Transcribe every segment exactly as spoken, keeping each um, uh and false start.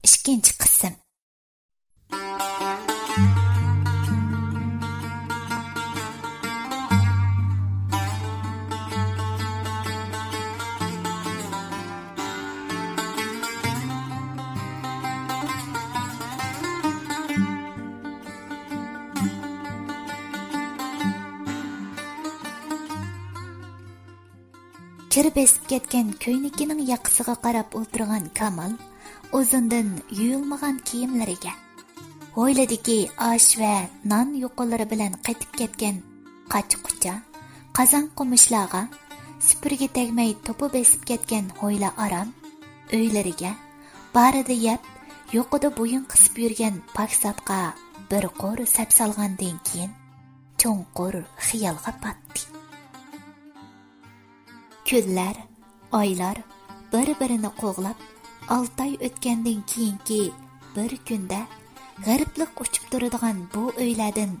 ئىككىنچى قىسىم. كىر بېسىپ كەتكەن كۆينىكىنىڭ ياقىسىغا قاراپ ئولتۇرغان كامال ئۇزۇندىن يۇيۇلمىغان كىيىملىرىگە، ھويلىدىكى ئاش ۋە نان يۇقىلىرى بىلەن قېتىپ كەتكەن قاچا-قۇچا، قازان-قومۇچلارغا، سۈپۈرگە تەگمەي توپا بېسىپ كەتكەن ھويلا ئارام ئۆيلىرىگە، بارىدا يەپ، يۇقىدا بويۇن قىسىپ يۈرگەن پاكىزاتقا بىر قۇر سەپ سالغاندىن كېيىن، چوڭقۇر خىيالغا پاتتى. كۈنلەر، ئايلار بىر-بىرىنى قوغلاپ، ئالتە ئاي ئۆتكەندىن كېيىنكى بىر كۈندە غېرىبلىق ئۇچۇپ تۇرىدىغان بۇ ئۆيلەردىن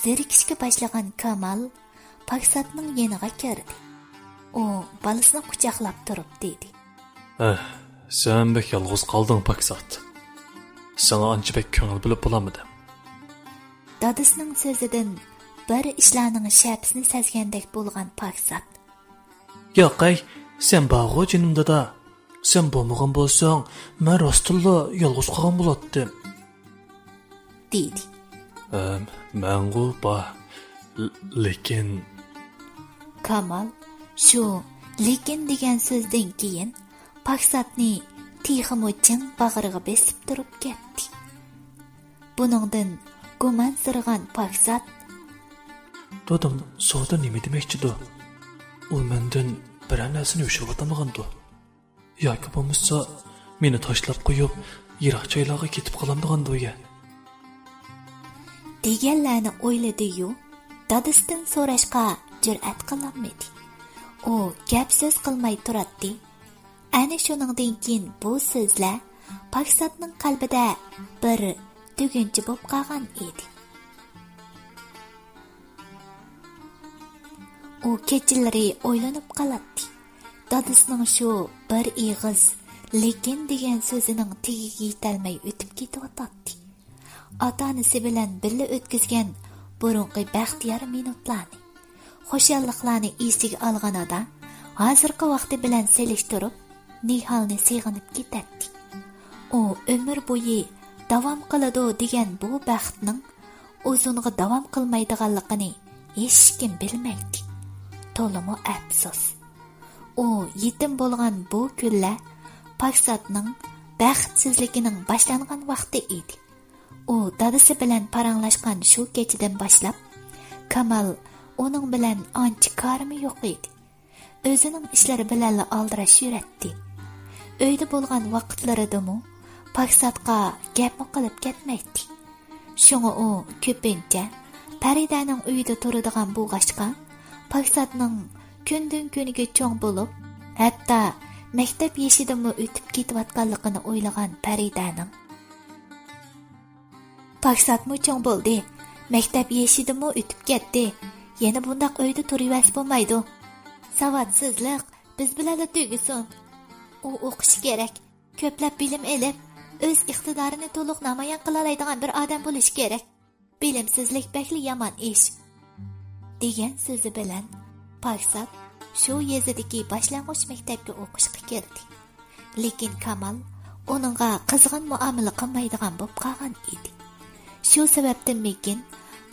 زېرىكىشكە باشلىغان كامال پاكىزاتنىڭ يېنىغا كىردى. ئۇ بالىسىنى قۇچاقلاپ تۇرۇپ دېدى. ئەھ، سەن بەك يالغۇز قالدىڭ، پاكىزات. ساڭا ئانچە بەك كۆڭۈل بۆلۈپ بولالمىدىم. دادىسىنىڭ سۆزىدىن بىر ئىشلارنىڭ شەپىسىنى سەزگەندەك بولغان پاكىزات. ياق ئەي، سەن بارغۇ جېنىم دادا. سەن بولمىغان بولساڭ، مەن راستتىنلا يالغۇز قالغان بولاتتىم. دېدى. ئەم، مەنغۇ بار. ل-، لېكىن. كامال شۇ لېكىن دېگەن سۆزدىن كېيىن پاكىزاتنى تېخىمۇ چىڭ باغرىغا بېسىپ تۇرۇپ كەتتى. بۇنىڭدىن گۇمانسىرىغان پاكىزات. دادام سودا نېمە دېمەكچىدۇ؟ ئۇ مەندىن بىرەر نەرسىنى يوشۇرۇۋاتامدىغاندۇ؟ ياكى بولمىسا، مېنى تاشلاپ قويۇپ، يىراق جايلارغا كېتىپ قالامدىغاندۇ يا؟ دېگەنلەرنى ئويلىدى-يۇ، دادىسىدىن سوراشقا جۈرئەت قىلالمىدى. ئۇ گەپ-سۆز قىلماي تۇراتتى. ئەنە شۇنىڭدىن كېيىن بۇ سۆزلەر پاكىزاتنىڭ قەلبىدە بىر تۈگۈنچە بولۇپ قالغان ئىدى. ئۇ كېچىلىرى ئويلىنىپ قالاتتى. دادىسىنىڭ شۇ بىر ئېغىز لېكىن دېگەن سۆزىنىڭ تېگىگە يېتەلمەي ئۆتۈپ كېتىۋاتاتتى. ئاتا-ئانىسى بىلەن بىللە ئۆتكۈزگەن بۇرۇنقى بەختىيار مىنۇتلارنى، خۇشاللىقلارنى ئېسىگە ئالغىنىدا، ھازىرقى ۋاقتى بىلەن سېلىشتۇرۇپ، نىھالنى سېغىنىپ كېتەتتى. ئۇ ئۆمۈر بويى داۋام قىلىدۇ دېگەن بۇ بەختنىڭ ئۇزۇنغا داۋام قىلمايدىغانلىقىنى ھېچكىم بىلمەيتتى. تولىمۇ ئەپسۇس. ئۇ يېتىم بولغان بۇ كۈنلەر پاكىزاتنىڭ بەختسىزلىكىنىڭ باشلانغان ۋاقتى ئىدى. ئۇ دادىسى بىلەن پاراڭلاشقان شۇ كېچىدىن باشلاپ، كامال ئۇنىڭ بىلەن ئانچە كارىمۇ يوق ئىدى. ئۆزىنىڭ ئىشلىرى بىلەنلا ئالدىراش يۈرەتتى. ئۆيدە بولغان ۋاقىتلىرىدىمۇ پاكىزاتقا گەپمۇ قىلىپ كەتمەيتتى. شۇڭا ئۇ كۆپىنچە پەرىدەنىڭ ئۆيىدە تۇرىدىغان بولغاچقا، پاكىزاتنىڭ كۈندىن-كۈنگە چوڭ بولۇپ، ھەتتا مەكتەپ يېشىدىنمۇ ئۆتۈپ كېتىۋاتقانلىقىنى ئويلىغان پەرىدەنىڭ، پاكىزاتمۇ چوڭ بولدى، مەكتەپ يېشىدىنمۇ ئۆتۈپ كەتتى، يەنە بۇنداق ئۆيدە تۇرۇۋەرسە بولمايدۇ. ساۋاتسىزلىق بىز بىلەنلا تۈگىسۇن. ئۇ ئوقۇشى كېرەك، كۆپلەپ بىلىم ئېلىپ، ئۆز ئىقتىدارىنى تولۇق نامايان قىلالايدىغان بىر ئادەم بولۇشى كېرەك. بىلىمسىزلىك بەكلا يامان ئىش. دېگەن سۆزى بىلەن پاكىزات شۇ يېزىدىكى باشلانغۇچ مەكتەپكە ئوقۇشقا كىردى. لېكىن كامال ئۇنىڭغا قىزغىن مۇئامىلە قىلمايدىغان بولۇپ قالغان ئىدى. شۇ سەۋەبتىنمىكىن،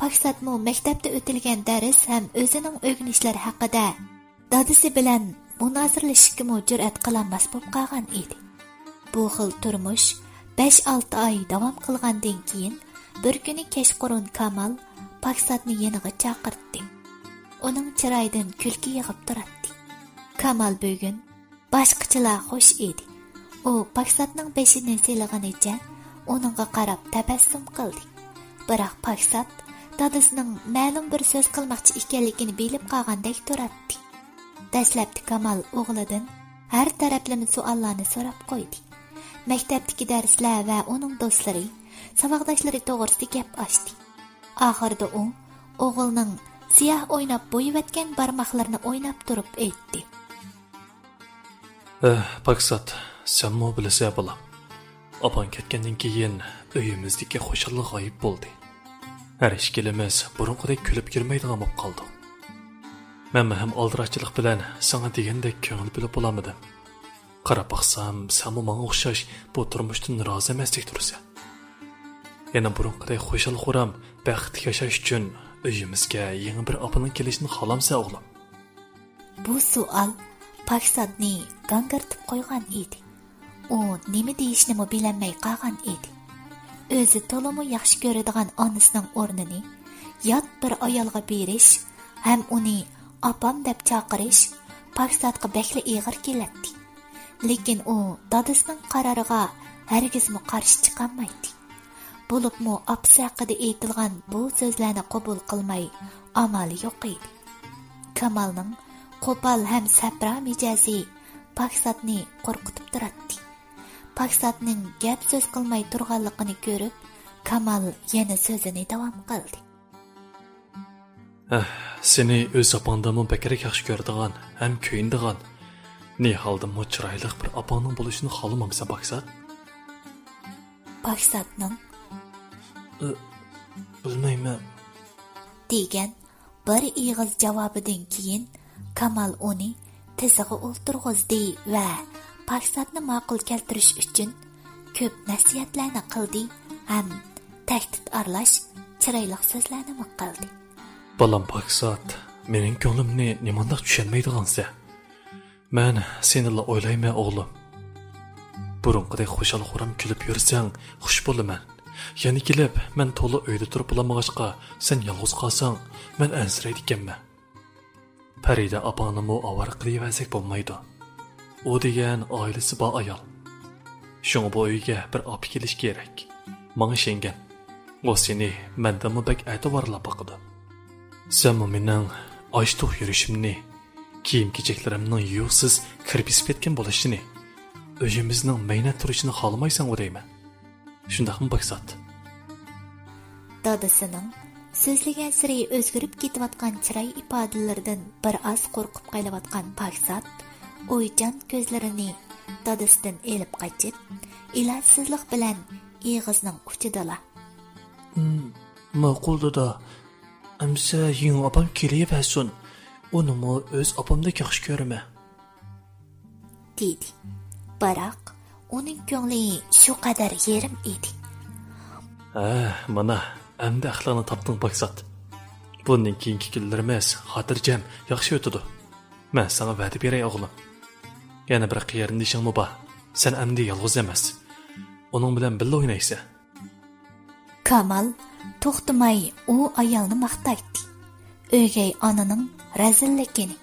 پاكىزاتمۇ مەكتەپتە ئۆتۈلگەن دەرس ھەم ئۆزىنىڭ ئۆگىنىشلىرى ھەققىدە دادىسى بىلەن مۇنازىرىلىشىشكىمۇ جۈرئەت قىلالماس بولۇپ قالغان ئىدى. بۇ خىل تۇرمۇش بەش-ئالتە ئاي داۋام قىلغاندىن كېيىن، بىر كۈنى كەچقۇرۇن كامال پاكىزاتنى يېنىغا چاقىرتتى. ئۇنىڭ چىرايىدىن كۈلكە يېغىپ تۇراتتى. كامال بۈگۈن باشقىچىلا خۇش ئىدى. ئۇ پاكىزاتنىڭ بېشىنى سىلىغىنىچە ئۇنىڭغا قاراپ تەبەسسۇم قىلدى. بىراق پاكىزات دادىسىنىڭ مەلۇم بىر سۆز قىلماقچى ئىكەنلىكىنى بىلىپ قالغاندەك تۇراتتى. دەسلەپتە كامال ئوغلىدىن ھەر تەرەپلىمە سوئاللارنى سوراپ قويدى. مەكتەپتىكى دەرسلەر ۋە ئۇنىڭ دوستلىرى، ساۋاقداشلىرى توغرىسىدا گەپ ئاچتى. ئاخىرىدا ئۇ ئوغلىنىڭ سىياھ ئويناپ بويىۋەتكەن بارماقلىرىنى ئويناپ تۇرۇپ ئېيتتى. ئەھ، پاكىزات، سەنمۇ بىلىسەن بالام. ئاپاڭ كەتكەندىن كېيىن ئۆيىمىزدىكى خۇشاللىق غايىب بولدى. ھەر ئىككىلىمىز بۇرۇنقىدەك كۈلۈپ يۈرمەيدىغان بولۇپ قالدۇق. مەنمۇ ھەم ئالدىراشچىلىق بىلەن ساڭا دېگەندەك كۆڭۈل بۆلۈپ بولالمىدىم. قاراپ باقسام، سەنمۇ ماڭا ئوخشاش بۇ تۇرمۇشتىن رازى ئەمەستەك تۇرىسەن. يەنە بۇرۇنقىدەك خۇشال-خۇرام، بەختلىك ياشاش ئۈچۈن ئۆيىمىزگە يېڭى بىر ئاپىنىڭ كېلىشىنى خالامسەن، ئوغلۇم؟ بۇ سوئال پاكىزاتنى گاڭگىرىتىپ قويغان ئىدى. ئۇ نېمە دېيىشنىمۇ بىلەلمەي قالغان ئىدى. ئۆزى تولىمۇ ياخشى كۆرىدىغان ئانىسىنىڭ ئورنىنى يات بىر ئايالغا بېرىش ھەم ئۇنى ئاپام دەپ چاقىرىش پاكىزاتقا بەكلا ئېغىر كېلەتتى. لېكىن ئۇ دادىسىنىڭ قارارىغا ھەرگىزمۇ قارشى چىقالمايتتى. بولۇپمۇ ئاپىسى ھەققىدە ئېيتىلغان بۇ سۆزلەرنى قوبۇل قىلماي ئامالى يوق ئىدى. كامالنىڭ قوپال ھەم سەپرا مىجەزى پاكىزاتنى قورقۇتۇپ تۇراتتى. پاكىزاتنىڭ گەپ سۆز قىلماي تۇرغانلىقىنى كۆرۈپ، كامال يەنە سۆزىنى داۋام قىلدى. ھە، سېنى ئۆز ئاپاڭدىنمۇ بەكرەك ياخشى كۆرىدىغان ھەم كۆيۈنىدىغان، نېھالدىنمۇ چىرايلىق بىر ئاپاڭنىڭ بولۇشىنى خالىمامسەن، پاكىزات؟ پاكىزاتنىڭ ئى، بىلمەيمەن. دېگەن بىر ئېغىز جاۋابىدىن كېيىن، كامال ئۇنى تىزىغا ئولتۇرغۇزدى ۋە پاكىزاتنى ماقۇل كەلتۈرۈش ئۈچۈن كۆپ نەسىھەتلەرنى قىلدى ھەم تەھدىت ئارىلاش چىرايلىق سۆزلەرنىمۇ قىلدى. بالام پاكىزات، مېنىڭ كۆڭلۈمنى نېمانداق چۈشەنمەيدىغانسەن؟ مەن سېنىلا ئويلايمەن، ئوغلۇم. بۇرۇنقىدەك خۇشال-خۇرام كۈلۈپ يۈرسەڭ، خۇش بولىمەن. يەنە كېلىپ، مەن تولا ئۆيدە تۇرۇپ بولالمىغاچقا، سەن يالغۇز قالساڭ، مەن ئەنسىرەيدىكەنمەن. پەرىدە ئاپاڭنىمۇ ئاۋارە قىلىۋەرسەك بولمايدۇ. ئۇ دېگەن ئائىلىسى بار ئايال. شۇڭا بۇ ئۆيگە بىر ئاپا كېلىشى كېرەك. ماڭا ئىشەنگىن. ئۇ سېنى مەندىنمۇ بەك ئەتىۋارلاپ باقىدۇ. سەنمۇ مېنىڭ ئاچ-توق يۈرۈشۈمنى، كىيىم-كېچەكلىرىمنىڭ يۇيۇقسىز كىرىپ-بېسىپ كەتكەن بولۇشىنى، ئۆيىمىزنىڭ مەينەت تۇرۇشىنى خالىمايسەنغۇ دەيمەن. شۇنداقمۇ، پاكىزات؟ دادىسىنىڭ سۆزلىگەنسېرى ئۆزگىرىپ كېتىۋاتقان چىراي ئىپادىلىرىدىن بىر ئاز قورقۇپ قېلىۋاتقان پاكىزات ئويچان كۆزلىرىنى دادىسىدىن ئېلىپ قاچىپ، ئىلاجسىزلىق بىلەن ئېغىزنىڭ ئۇچىدىلا، م-، ماقۇل، دادا. ئەمسە يېڭى ئاپام كېلىۋەرسۇن. ئۇنىمۇ ئۆز ئاپامدەك ياخشى كۆرىمەن. دېدى. بىراق، ئۇنىڭ كۆڭلى شۇ قەدەر يېرىم ئىدى. ھە، مانا، ئەمدى ئەقلىڭنى تاپتىڭ، پاكىزات. بۇندىن كېيىنكى كۈنلىرىمىز خاتىرجەم، ياخشى ئۆتىدۇ. مەن ساڭا ۋەدە بېرەي، ئوغلۇم. يەنە بىر قېرىندىشىڭمۇ بار. سەن ئەمدى يالغۇز ئەمەس. ئۇنىڭ بىلەن بىللە ئوينايسەن. كامال توختىماي ئۇ ئايالنى ماختايتتى. ئۆگەي ئانىنىڭ رەزىللىكىنى،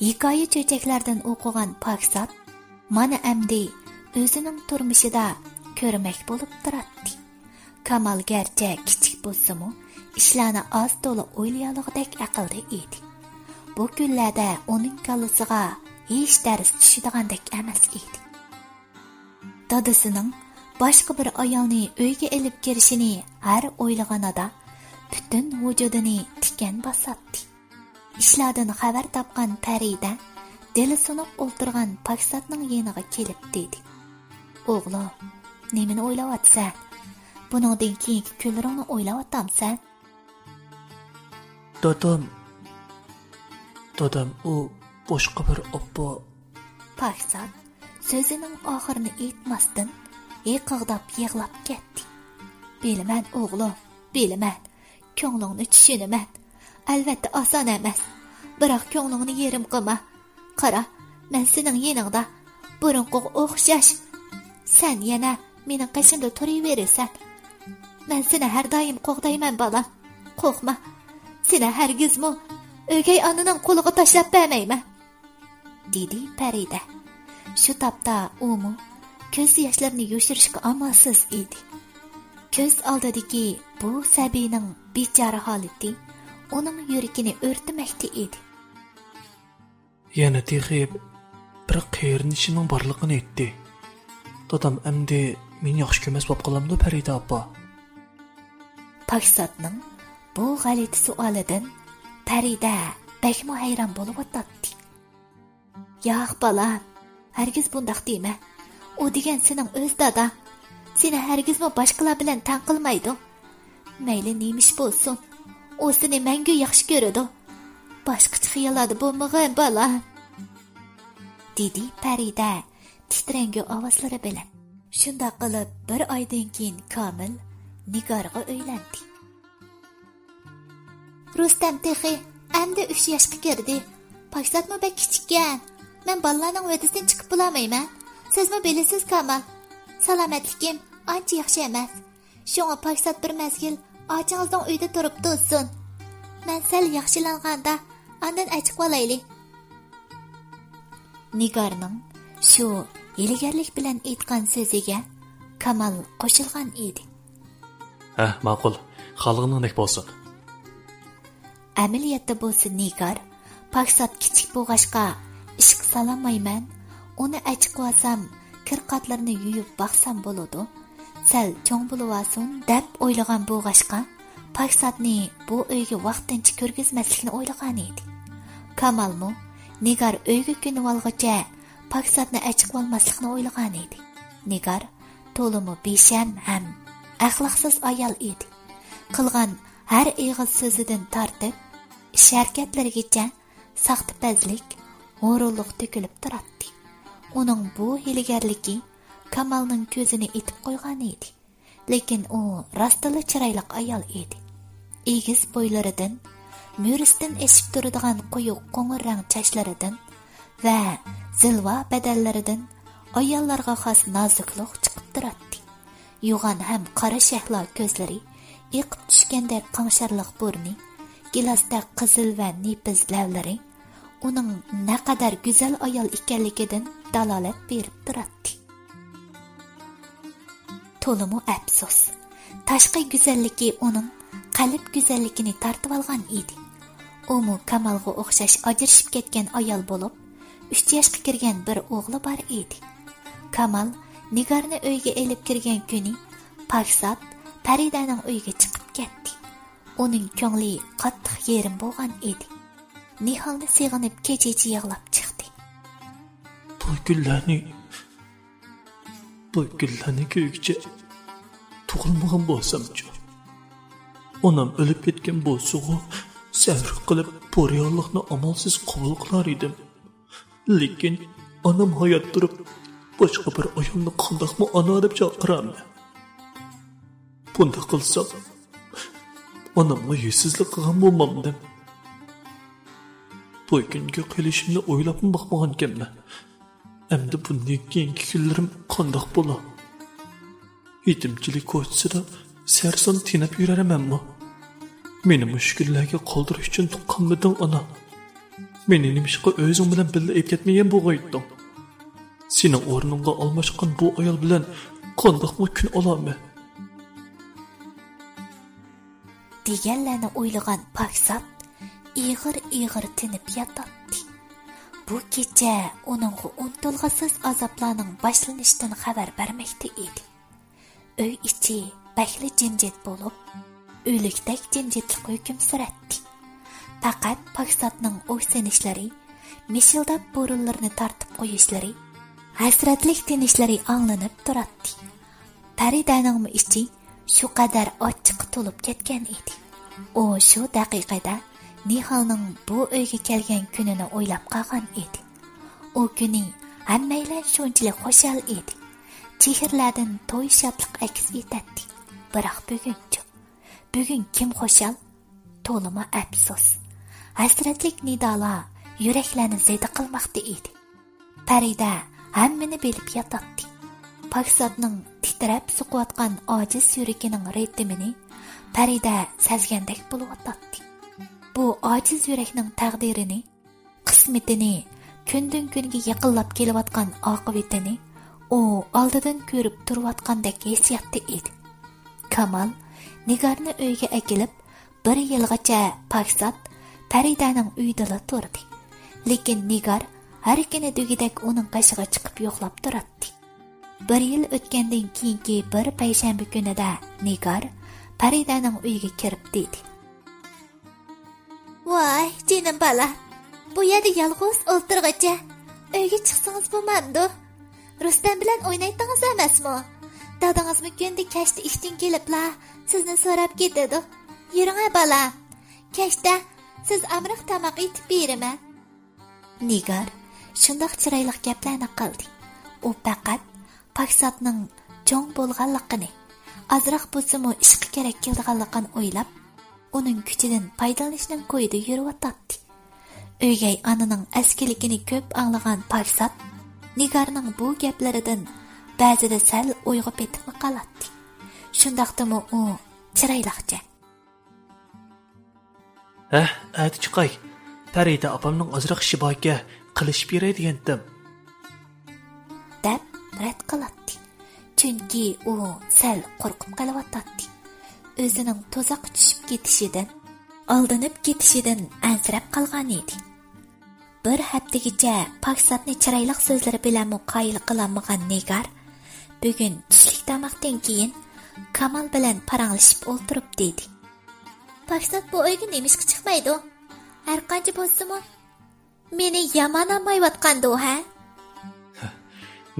ھېكايە چۆچەكلەردىن ئوقۇغان پاكىزات مانا ئەمدى ئۆزىنىڭ تۇرمۇشىدا كۆرمەك بولۇپ تۇراتتى. كامال گەرچە كىچىك بولسىمۇ، ئىشلارنى ئاز-تولا ئويلىيالىغۇدەك ئەقىلدە ئىدى. بۇ كۈنلەردە ئۇنىڭ كاللىسىغا ھېچ دەرس چۈشىدىغاندەك ئەمەس ئىدى. دادىسىنىڭ باشقا بىر ئايالنى ئۆيگە ئېلىپ كىرىشىنى ھەر ئويلىغىنىدا، پۈتۈن ۋۇجۇدىنى تىكەن باساتتى. ئىشلاردىن خەۋەر تاپقان پەرىدە دىلى سۇنۇق ئولتۇرغان پاكىزاتنىڭ يېنىغا كېلىپ دېدى: «ئوغلۇم، نېمىنى ئويلاۋاتىسەن؟ بۇنىڭدىن كېيىنكى كۈنلىرىڭنى ئويلاۋاتامسەن؟» دادام، دادام ئۇ باشقا بىر ئاپا. پاكىزات سۆزىنىڭ ئاخىرىنى ئېيتماستىن، ھىقىقداپ يىغلاپ كەتتى. بىلىمەن ئوغلۇم، بىلىمەن. كۆڭلۈڭنى چۈشىنىمەن. ئەلۋەتتە ئاسان ئەمەس. بىراق كۆڭلۈڭنى يېرىم قىلما. قارا، مەن سېنىڭ يېنىڭدا، بۇرۇنقىغا ئوخشاش. سەن يەنە مېنىڭ قېشىمدا تۇرۇۋېرىسەن. مەن سېنى ھەر دائىم قوغدايمەن، بالام. قورقما. سېنى ھەرگىزمۇ ئۆگەي ئانىنىڭ قولىغا تاشلاپ بەرمەيمەن، دېدى پەرىدە. شۇ تاپتا ئۇمۇ كۆز ياشلىرىنى يوشۇرۇشقا ئامالسىز ئىدى. كۆز ئالدىدىكى بۇ سەبىينىڭ بىچارە ھالىتى ئۇنىڭ يۈرىكىنى ئۆرتىمەكتە ئىدى. يەنە تېخى بىر قېرىندىشىنىڭ بارلىقىنى ئېيتتى. دادام ئەمدى مېنى ياخشى كۆرمەس بولۇپ قالامدۇ، پەرىدە ئاپا؟ پاكىزاتنىڭ بۇ غەلىتە سوئالىدىن پەرىدە بەكمۇ ھەيران بولۇۋاتاتتى. ياق، بالام، ھەرگىز بۇنداق دېمە. ئۇ دېگەن سېنىڭ ئۆز داداڭ. سېنى ھەرگىزمۇ باشقىلار بىلەن تەڭ قىلمايدۇ. مەيلى نېمە ئىش بولسۇن، ئۇ سېنى مەڭگۈ ياخشى كۆرىدۇ. باشقىچە خىياللاردا بولمىغىن، بالام. دېدى پەرىدە تىترەڭگۈ ئاۋازلىرى بىلەن. شۇنداق قىلىپ، بىر ئايدىن كېيىن كامىل نىگارغا ئۆيلەندى. رۇستەم تېخى ئەمدى ئۈچ ياشقا كىردى. پاكزاتمۇ بەك كىچىككەن. مەن بالىلارنىڭ ۋەدىسىدىن چىقىپ بولالمايمەن. سىزمۇ بىلىسىز، كامال. سالامەتلىكىم ئانچە ياخشى ئەمەس. شۇڭا پاكزات بىر مەزگىل ئاچىڭىزنىڭ ئۆيىدە تۇرۇپ تۇرسۇن. مەن سەل ياخشىلانغاندا ئاندىن ئەچىقىۋالايلى. نىگارنىڭ شۇ ھىيلىگەرلىك بىلەن ئېيتقان سۆزىگە كامال قوشۇلغان ئىدى. ھە، ماقۇل. خالىغىنىڭدەك بولسۇن. ئەمەلىيەتتە بولسا نىگار، پاكزات كىچىك بولغاچقا ئىشقا سالالمايمەن، ئۇنى ئەچىقىۋالسام، كىر قاتلىرىنى يۇيۇپ باقسام بولىدۇ، سەل چوڭ بولۇۋالسۇن دەپ ئويلىغان بولغاچقا، پاكزاتنى بۇ ئۆيگە ۋاقتىنچە كىرگۈزمەسلىكنى ئويلىغان ئىدى. كامالمۇ نىگار ئۆيگە كۆنۈۋالغۇچە پاكزاتنى ئەچىقىۋالماسلىقنى ئويلىغان ئىدى. نىگار تولىمۇ بىشەم ھەم ئەخلاقسىز ئايال ئىدى. قىلغان ھەر ئېغىز سۆزىدىن تارتىپ، ئىش ھەرىكەتلىرىگىچە ساختىپەزلىك، ھۇرۇنلۇق تۆكۈلۈپ تۇراتتى. ئۇنىڭ بۇ ھىيلىگەرلىكى كامالنىڭ كۆزىنى ئېتىپ قويغان ئىدى. لېكىن ئۇ راستتىنلا چىرايلىق ئايال ئىدى. ئېگىز بويلىرىدىن، مۈرىسىدىن ئېشىپ تۇرىدىغان قويۇق قوڭۇر رەڭ چاچلىرىدىن ۋە زىلۋا بەدەنلىرىدىن ئاياللارغا خاس نازۇكلۇق چىقىپ تۇراتتى. يوغان ھەم قارا شەھلا كۆزلىرى، ئېقىپ چۈشكەندەك قاڭشارلىق بۇرنى، گىلاستەك قىزىل ۋە نېپىز لەۋلىرى ئۇنىڭ نەقەدەر گۈزەل ئايال ئىكەنلىكىدىن دالالەت بېرىپ تۇراتتى. تولىمۇ ئەپسۇس، تاشقى گۈزەللىكى ئۇنىڭ قەلب گۈزەللىكىنى تارتىۋالغان ئىدى. ئۇمۇ كامالغا ئوخشاش ئاجرىشىپ كەتكەن ئايال بولۇپ، ئۈچ ياشقا كىرگەن بىر ئوغلى بار ئىدى. كامال نىگارنى ئۆيگە ئېلىپ كىرگەن كۈنى پاكزات پەرىدەنىڭ ئۆيىگە چىقىپ كەتتى. ئۇنىڭ كۆڭلى قاتتىق يېرىم بولغان ئىدى. نىھالنى سېغىنىپ كېچىچە يىغلاپ چىقتى. بۇ گۈللەرنى، بۇ گۈللەرنى كۆيگۈچە تۇغۇلمىغان بولسامچۇ؟ ئانام ئۆلۈپ كەتكەن بولسىغۇ، سەۋر قىلىپ بۇ رېئاللىقنى ئامالسىز قوبۇل قىلار ئىدىم. لېكىن ئانام ھايات تۇرۇپ، باشقا بىر ئايالنى قانداقمۇ ئانا دەپ چاقىرارمەن؟ بۇنداق قىلسام، ئانامغا يۈزسىزلىك قىلغان بولمامدىم؟ بۇ كۈنگە قېلىشىمنى ئويلاپمۇ باقمىغانىكەنمەن. ئەمدى بۇندىن كېيىنكى كۈنلىرىم قانداق بولا؟ يېتىمچىلىك كوچىسىدا سەرسان تېنەپ يۈرەرمەنمۇ؟ مېنى مۇشۇ كۈنلەرگە قالدۇرۇش ئۈچۈن تۇغقانمىدىڭ، ئانا؟ مېنى نېمىشقا ئۆزۈڭ بىلەن بىللە ئېلىپ كەتمىگەن بولغايتتىڭ؟ سېنىڭ ئورنۇڭغا ئالماشقان بۇ ئايال بىلەن قانداقمۇ كۈن ئالارمەن؟ دېگەنلەرنى ئويلىغان پاكزات ئېغىر-ئېغىر تىنىپ ياتاتتى. بۇ كېچە ئۇنىڭغا ئۇنتۇلغۇسىز ئازابلارنىڭ باشلىنىشىدىن خەۋەر بەرمەكتە ئىدى. ئۆي ئىچى بەكلا جىمجىت بولۇپ، ئۆلۈكتەك جىمجىتلىق ھۆكۈم سۈرەتتى. پەقەت پاكزاتنىڭ ئوكسىنىشلىرى، مىشىلداپ بۇرۇنلىرىنى تارتىپ قويۇشلىرى، ھەسرەتلىك تىنىشلىرى ئاڭلىنىپ تۇراتتى. پەرىدەنىڭمۇ ئىچى شۇ قەدەر ئاچچىققا تولۇپ كەتكەن ئىدى. ئۇ شۇ دەقىقىدە نىھالنىڭ بۇ ئۆيگە كەلگەن كۈنىنى ئويلاپ قالغان ئىدى. ئۇ كۈنى ھەممەيلەن شۇنچىلىك خۇشال ئىدى. چېھرىلەردىن توي شادلىق ئەكس ئېتەتتى. بىراق بۈگۈنچۇ؟ بۈگۈن كىم خۇشال؟ تولىمۇ ئەپسۇس. ھەسرەتلىك نىدالار يۈرەكلەرنى زېدە قىلماقتا ئىدى. پەرىدە ھەممىنى بىلىپ ياتاتتى. پاكزاتنىڭ تىترەپ سوقۇۋاتقان ئاجىز يۈرىكىنىڭ رىتىمىنى پەرىدە سەزگەندەك بولۇۋاتاتتى. بۇ ئاجىز يۈرەكنىڭ تەقدىرىنى، قىسمىتىنى، كۈندىن-كۈنگە يېقىنلاپ كېلىۋاتقان ئاقىۋىتىنى ئۇ ئالدىدىن كۆرۈپ تۇرۇۋاتقاندەك ھېسسىياتتا ئىدى. كامال نىگارنى ئۆيگە ئەكېلىپ، بىر يىلغىچە پاكزات پەرىدەنىڭ ئۆيىدىلا تۇردى. لېكىن نىگار ھەر كۈنى دېگۈدەك ئۇنىڭ قېشىغا چىقىپ يوقلاپ تۇراتتى. بىر يىل ئۆتكەندىن كېيىنكى بىر پەيشەنبە كۈنىدە نىگار پەرىدەنىڭ ئۆيىگە كىرىپ دېدى. ۋاي، جېنىم بالام، بۇ يەردە يالغۇز ئولتۇرغىچە ئۆيگە چىقسىڭىز بولمامدۇ؟ رۇستەم بىلەن ئوينايتتىڭىز ئەمەسمۇ؟ دادىڭىزمۇ كۈندە كەچتە ئىشتىن كېلىپلا سىزنى سوراپ كېتىدۇ. يۈرۈڭە، بالام. كەچتە سىز ئامراق تاماق ئېتىپ بېرىمەن. نىگار شۇنداق چىرايلىق گەپلەرنى قىلدى. ئۇ پەقەت پاكىزاتنىڭ چوڭ بولغانلىقىنى، ئازراق بولسىمۇ ئىشقا كېرەك كېلىدىغانلىقىنى ئويلاپ، ئۇنىڭ كۈچىدىن پايدىلىنىشنىڭ كويىدا يۈرۈۋاتاتتى. ئۆگەي ئانىنىڭ ئەسكىلىكىنى كۆپ ئاڭلىغان پاكىزات نىگارنىڭ بۇ گەپلىرىدىن بەزىدە سەل ئويغا پېتىپمۇ قالاتتى. شۇنداقتىمۇ ئۇ چىرايلىقچە، ھە، ئەتە چىقاي. پەرىدە ئاپامنىڭ ئازراق ئىشى باركەن، قىلىشىپ بېرەي دېگەنتىم. دەپ رەت قىلاتتى. چۈنكى ئۇ سەل قورقۇپ قېلىۋاتاتتى. ئۆزىنىڭ تۇزاققا چۈشۈپ كېتىشىدىن، ئالدىنىپ كېتىشىدىن ئەنسىرەپ قالغان ئىدى. بىر ھەپتىگىچە پاكىزاتنى چىرايلىق سۆزلىرى بىلەنمۇ قايىل قىلالمىغان نىگار بۈگۈن چۈشلۈك تاماقتىن كېيىن كامال بىلەن پاراڭلىشىپ ئولتۇرۇپ دېدى. پاكىزات بۇ ئۆيگە نېمىشقا چىقمايدۇ؟ ھەرقانچە بولسىمۇ، مېنى يامان ئاڭلايۋاتقاندۇ، ھە؟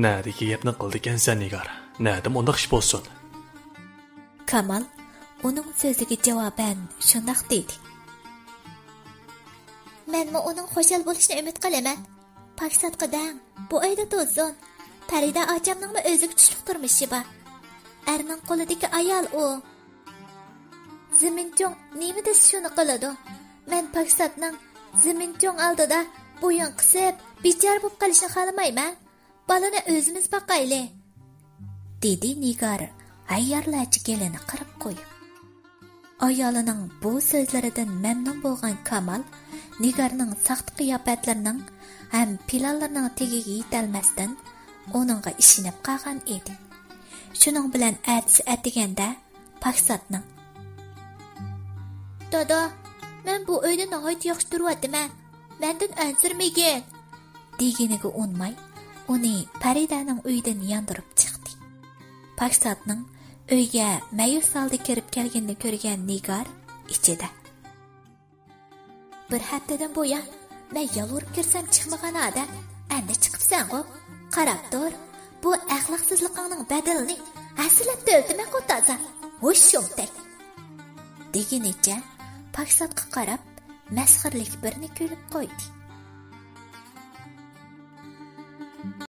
نەدىكى گەپنى قىلىدىكەنسەن، نىگار؟ نەدىمۇ ئۇنداق ئىش بولسۇن؟ كامال ئۇنىڭ سۆزىگە جاۋابەن شۇنداق دېدى. مەنمۇ ئۇنىڭ خۇشال بولۇشىنى ئۈمىد قىلىمەن. پاكىزاتقا دەڭ، بۇ ئۆيدە تۇرسۇن. پەرىدە ئاچامنىڭمۇ ئۆزىگە چۈشلۈك تۇرمۇشى بار. ئەرنىڭ قولىدىكى ئايال ئۇ. زېمىنچۇڭ نېمە دېسە شۇنى قىلىدۇ. مەن پاكىزاتنىڭ زېمىنچۇڭ ئالدىدا بويۇن قىسىپ، بىچارە بولۇپ قېلىشىنى خالىمايمەن. بالىنى ئۆزىمىز باقايلى، دېدى نىگار ھەييارلارچە گېلىنى قىرىپ قويۇپ. ئايالىنىڭ بۇ سۆزلىرىدىن مەمنۇن بولغان كامال نىگارنىڭ ساختا قىياپەتلىرىنىڭ ھەم پىلانلىرىنىڭ تېگىگە يېتەلمەستىن، ئۇنىڭغا ئىشىنىپ قالغان ئىدى. شۇنىڭ بىلەن ئەتىسى ئەتىگەندە پاكىزاتنىڭ، دادا، مەن بۇ ئۆيدە ناھايىتى ياخشى تۇرۇۋاتىمەن، مەندىن ئەنسىرىمىگىن، دېگىنىگە ئۇنىماي، ئۇنى پەرىدەنىڭ ئۆيىدىن ياندۇرۇپ چىقتى. پاكىزاتنىڭ ئۆيگە مەيۈس ھالدا كىرىپ كەلگىنىنى كۆرگەن نىگار ئىچىدە، بىر ھەپتىدىن بۇيان مەن يالۋۇرۇپ كىرسەم چىقمىغان ئادەم، ئەمدى چىقىپسەنغۇ؟ قاراپ تۇر، بۇ ئەخلاقسىزلىقىڭنىڭ بەدىلىنى ھەسسىلەپ تۆلىتىمەنغۇ تازا. ھوش شۇمتەك! دېگىنىچە پاكىزاتقا قاراپ مەسخىرىلىك بىرنى كۈلۈپ قويدى.